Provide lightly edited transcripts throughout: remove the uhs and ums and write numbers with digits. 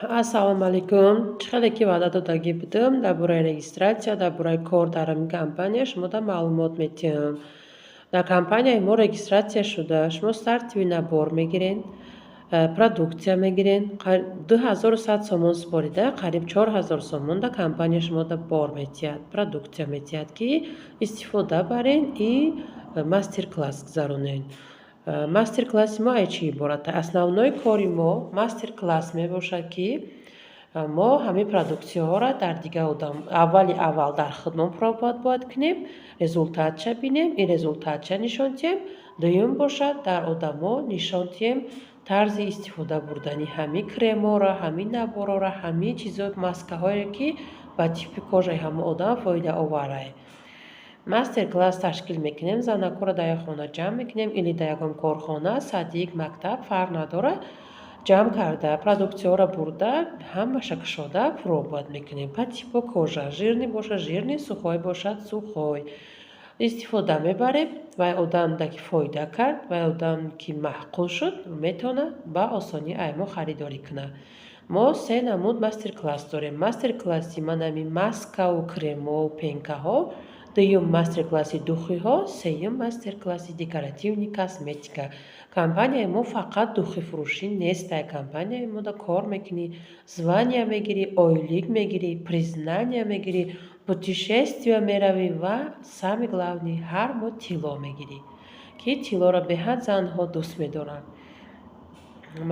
Ассалому алайкум. Чӣ хеле ки ваъда додагӣ будам, дар бораи регистрация, дар бораи кор дар ҳамин компания шумода маълумот медиҳам. Дар компанияи мо регистрация шуда, шумо стартовый набор мегирен, продукция мегирен. 2100 сомон супорида, қариб 4000 сомон дар компания шумода бор метиҳад, продукция метиҳад, ки истифода барен и мастер-класс гузаронен. Мастер-класси мо аз чӣ иборат? Основной кори мо мастер-класс мебошад, ки мо ҳамин продукцияҳоро дар дигар одам аввали аввал дар худмон пробовать бояд кунем, результатша бинем, ин результатша нишон диҳем. Дуюм бошад, дар одамо нишон диҳем тарзи истифода бурдани ҳамин кремҳоро, ҳамин наборҳоро, ҳамин чизо, маскаҳое, ки ба типи кожаи ҳамон одам фоидаоварае. Мастер-класс ташкил мекунем, занакҳоро дар як хона ҷамъ мекунем или дар ягон корхона, садик, мактаб, фарқ надорад, ҷамъ карда, продукцияҳоро бурда, ҳамаша кушода пробовать мекунем по типу кожа: жирный бошад жирный, сухой бошад сухой. Истифода мебарем. Вай одамда ки фоида кард, вай одам ки маъқул шуд, метавонад ба осонӣ ай мо харидорӣ кунад. Мо се намуд мастер-класс дорем: мастер-класси манами маскаву кремҳову пенкаҳо, дуюм мастер-класси духиҳо, сеюм мастер-класси декоративный косметика. Компанияи мо фақат духифурӯшӣ нестай. Компанияи мо да кор мекунӣ, звания мегирӣ, ойлик мегирӣ, признание мегирӣ, путешествия меравӣ ва, самое главное, ҳар моҳ тилло мегирӣ, ки тиллоро беҳад занҳо дӯст медоранд.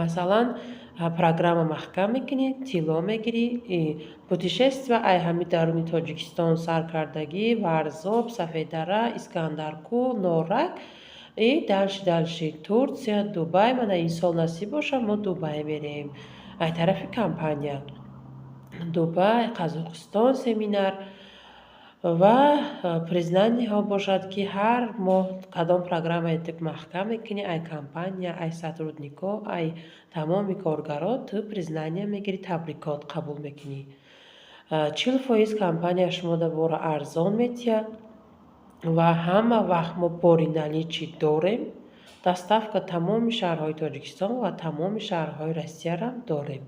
Масалан, программа маҳкам мекунӣ, тилло мегирӣ, путешествия ай ҳами даруни Тоҷикистон сар кардагӣ: Варзоб, Сафеддара, Искандаркӯл, Норак и дальше, дальше Турция, Дубай. Мана, ин сол насиб бошад, мо Дубай мерем ай тарафи компания. Дубай, Қазоқистон семинар ва признаниеҳо бошад, ки ҳар моҳ кадом программае ту маҳкам мекунӣ, ай компания, ай сотрудникҳо, ай тамоми коргаро ту признание мегирӣ, табрикот қабул мекунӣ. 40% компания шумода бора арзон метиҳад ва ҳама вақт мо бори наличии дорем. Доставка тамоми шаҳрҳои Тоҷикистон ва тамоми шаҳрҳои Россиярам дорем.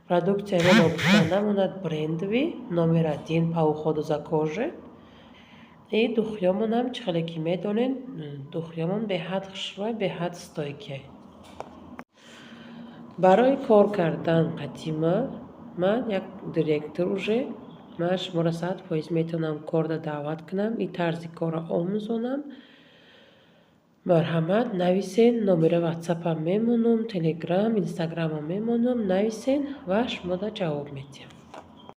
Продукцияи мо, ногуфта намонад, брендовый, номер один по уходу за кожей. И духиёмонам, чӣ хеле ки медонед, духиёмон беҳад хушрӯй, беҳад стойкий. Барои кор кардан қатима ман як директор уже, ман шуморо 100% метавонам корда даъват кунам и тарзи корро омӯзонам. Марҳамат, нависен, номери ватсапам мемонам, Телеграм, Инстаграмам мемонам, нависен ва шумода ҷавоб медиҳам.